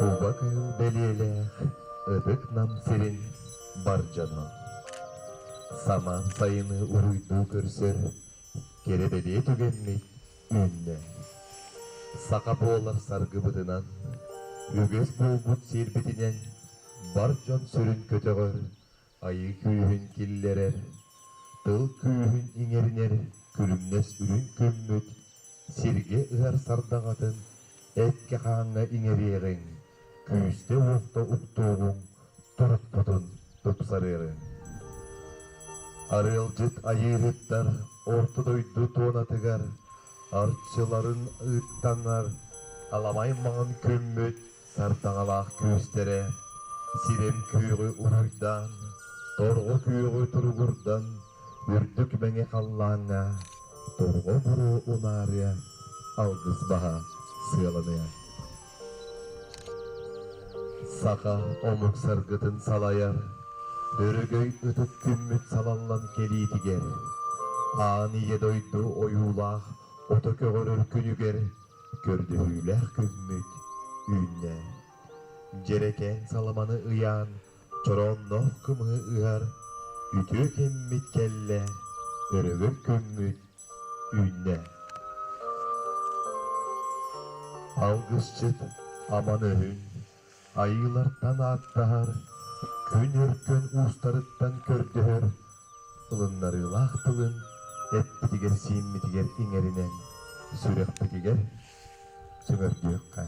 Куба кыыл бэлиэлээх ытык Нам сирин бар дьоно. Самаан сайыны уруйдуу көрсөр кэрэ бэлиэ түгэммит үүннэ. Саха буолар саргыбытынан, үгэс буолбут сиэрбитинэн бар дьон сүрүн көтөҕөр, айыы күүһүн киллэрэр, тыл күүһүн иҥэринэр күлүмнэс үрүҥ күммүт сиргэ ыһар сардаҥатын эккэ-хааҥҥа иҥэриэҕиҥ, күүстэ-уохта уктуоҕуҥ, турукпутун тупсарыаҕыҥ. Арыалдьыт айыыһыттар орто дойду туонатыгар арчыларын ыыттанар аламай маҥан күммүт сардаҥалаах күүстэрэ сирэм күөҕү уруйдаан, торҕо күөҕү туругурдан, үрдүк мэҥэ халлааҥҥа торҕо буруо унаарыа, алгыс баһа сыаланыа. Саха омук саргытын салайар, Өрөгөй ытык күммүт салаллан кэлиитигэр, Аан Ийэ дойду ойуулаах ото көҕөрөр күнүгэр көрдөһүүлээх күммүт үүннэ. Дьэрэкээн саламаны ыйаан, чороонноох кымыһы ыһар үтүө кэммит кэллэ, өрөгөй күммүт үүннэ. Алгысчыт аман өһүн айыылартан ааттаһар, күн өркөн уустарыттан көрдөһөр ылыннарыылаах тылын эппитигэр-сииммитигэр иҥэринэн, сүрэхпитигэр сөҥөрдүөххэ.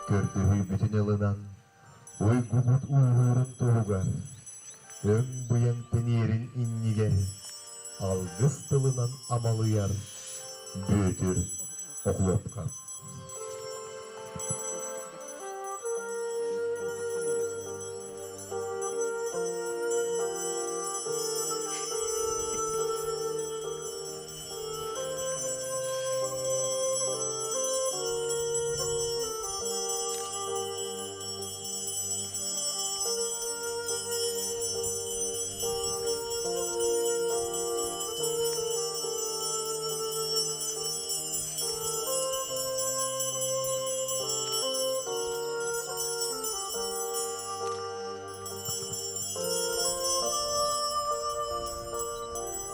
Көрдөһүүбүтүн ылынан, уйгубут ууһуурун туһугар, өҥ-быйаҥ тэниэрин иннигэр алгыс тылынан амалыйар Бүөтүр Охлопков.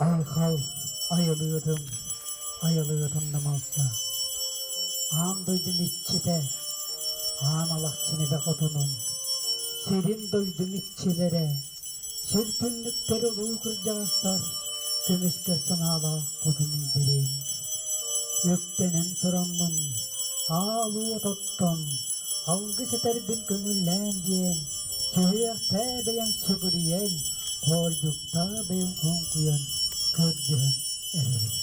Айхал айылыытым, айылыытым намалса, аан дойдум иччитэ, аан алахчын эбэ хотунум, сирим дойдум иччилэрэ, Сир түннүктэр улуу кырдьаҕастар көмүскэ санаалаах хотун илдьириим. Үктэнэн тураммын, аал уот оттон, алгыс этэрбин көҥүллээн диэн, сүһүөхтээ бэйэм сүгүрүйэн, хоордьуктаа бэйэм хоҥкуйан көрдөһөн эрэбин.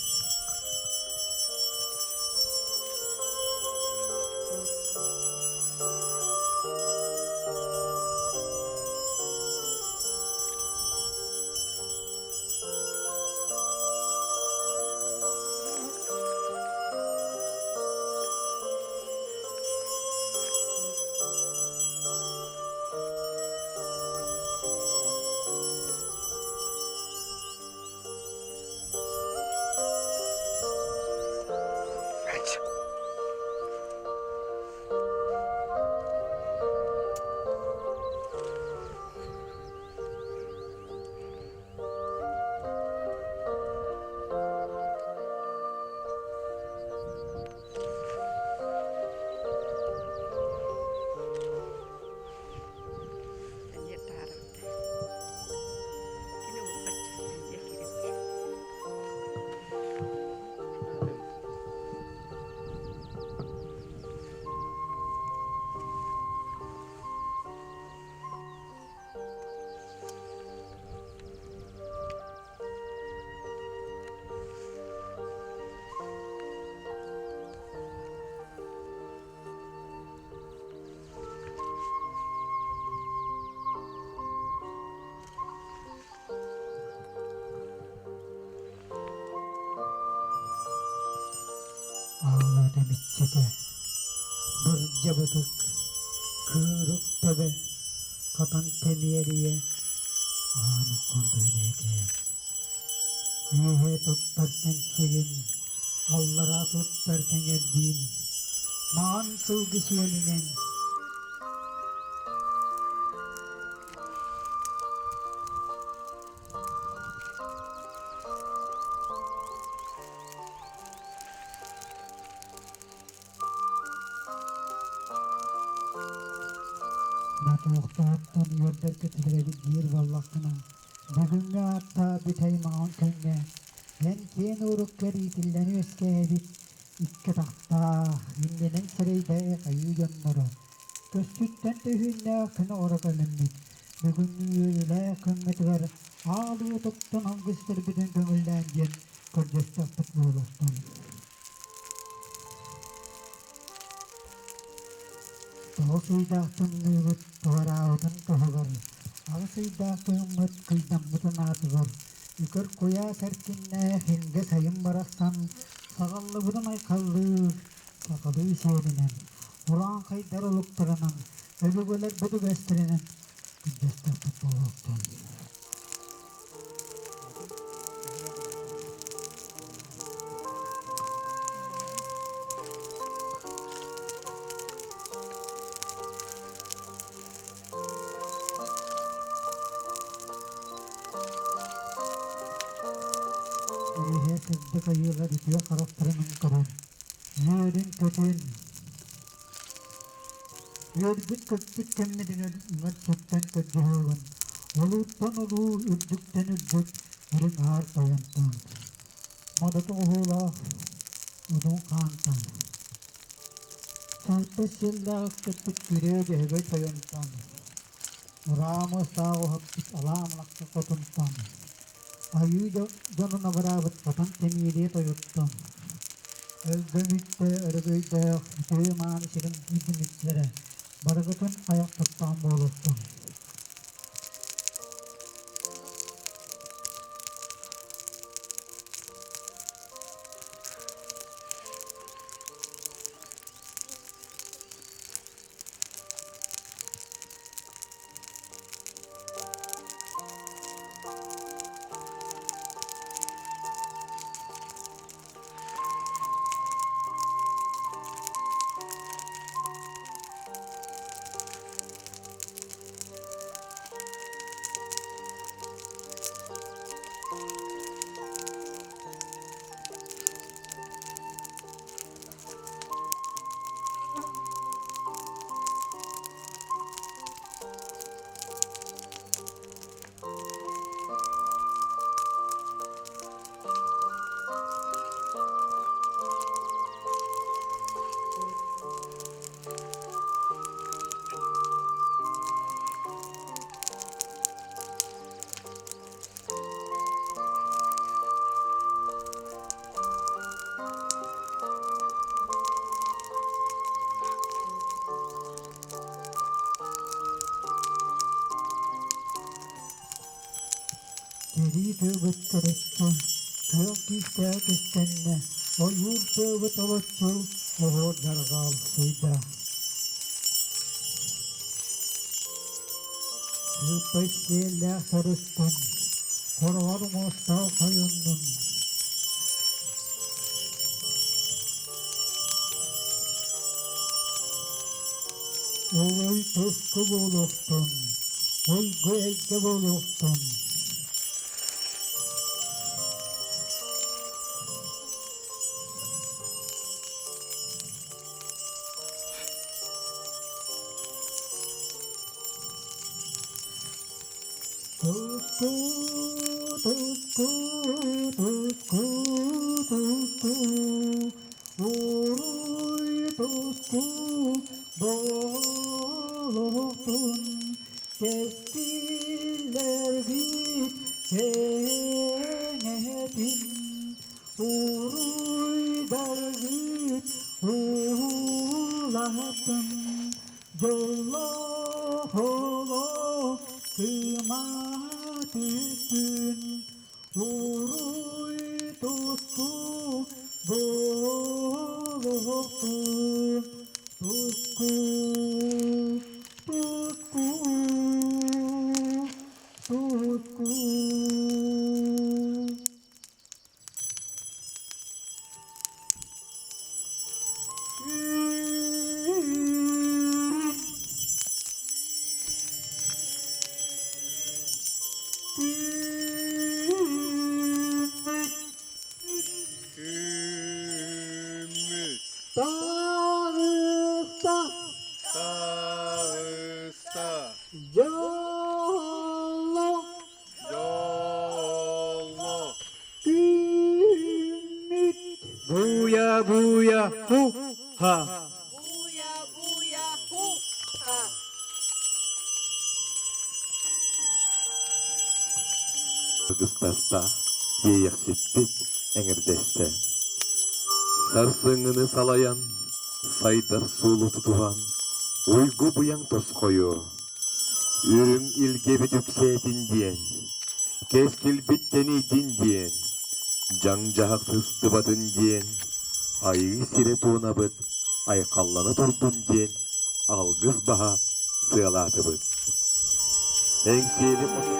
Аалата миччитэ, бырдьабытык, кыырык төбө, хатан тэмиэрийэ, аан уккундуйнэкэ. Үөһэ туттар кэнсигин, аллараа туттар кэҥэрдиин. Маҕан сылгы сиэлинэн Мотуохтаахтан үөрдэргэ тилэрэбит диир буоллаххына, бүгүҥҥү ааттаах бүтэй маҥан күҥҥэ эн киэн ууруккар иитиллэн үөскээбит икки атахтаах, иннинэн сирэйдээх айыы дьонноро көстүттэн төһүүннээх күн оҕоро кэлэммит, бүгүҥҥү үөрүүлээх күммүтүгэр аал уотуттан алгыс тэрбитин көҥүллээн диэн көрдөстөхпүт буолуохтун. Тоҕус ыйдаах тымныыбыт туораабытын туһугар, аҕыс ыйдаах кыһыммыт кыйдаммытын аатыгар, үкэр куйаас эркиннээх илгэ сайын барахсан саҕаллыбытын айхаллыыр сахалыы сиэринэн, урааҥхайдар олуктарынан, өбүгэлэрбит үгэстэринэн күндүстэхпит буолуохтун. Үөһээ сырдык айыылар үтүө харахтарынан көрөн, үөрүн-көтүн, Үөрбүт-көппүт кэммитигэр үҥэр сүктэн көрдөһөҕүн, улууттан улуу, үрдүктэн үрдүк үрүҥ аар тойонтон, модут оҕуһуулаах удун хаантан, сүүрбэ сиэллээх ыккыппыт күрүө дьөһөгөй тойонтон, ураамы саах уһаппыт алаа амлахха хотунтан, Айыы дьонун абыраабыт хотон Тэмиэрийэ тойуттан, өлгөм-үттэ өрөгөйдөөх үтүө мааны сирин киирдимиттэрэ, барыгытын айах туттаан буолуохтун. Кэрии тыабыт кэрэччи, күөх киистээх кистэннэ, ойуур тыабыт олоччу оһуор дьарҕаалсыйда. Сыыппай сиэллээх сырыттын, хороҕор муостаах хойуннун. Олой туску буолуохтун, уйгу эйгэ буолуохтун. Туску, туску, туску, туску, уруй туску буолуохтун, кэскиллэргит кэҥэтин, уруйдаргыт уулатын. Дьоллоох олох кыымаат үтүн, уруй туску буолуохтун, туску, туску, туску. Таҕыста Таҕыста Дьолло Дьолло Күммүт Буя буя ху ха. Буя буя ху ха. Кыргыстаста, иэйэхсиппит эҥэрдэстэ. Сарсыҥҥыны салайан, сайдар суолу тутуһан, уйгу-быйаҥ тосхойуо. Үрүҥ илгэбит үксээтин диэн, кэскилбит тэнийдин диэн, дьаҥ-дьаһах сыстыбатын диэн, айыы сирэ туонабыт айхаллана турдун диэн алгыс баһа сыалаатыбыт. Эҥсиэли хоту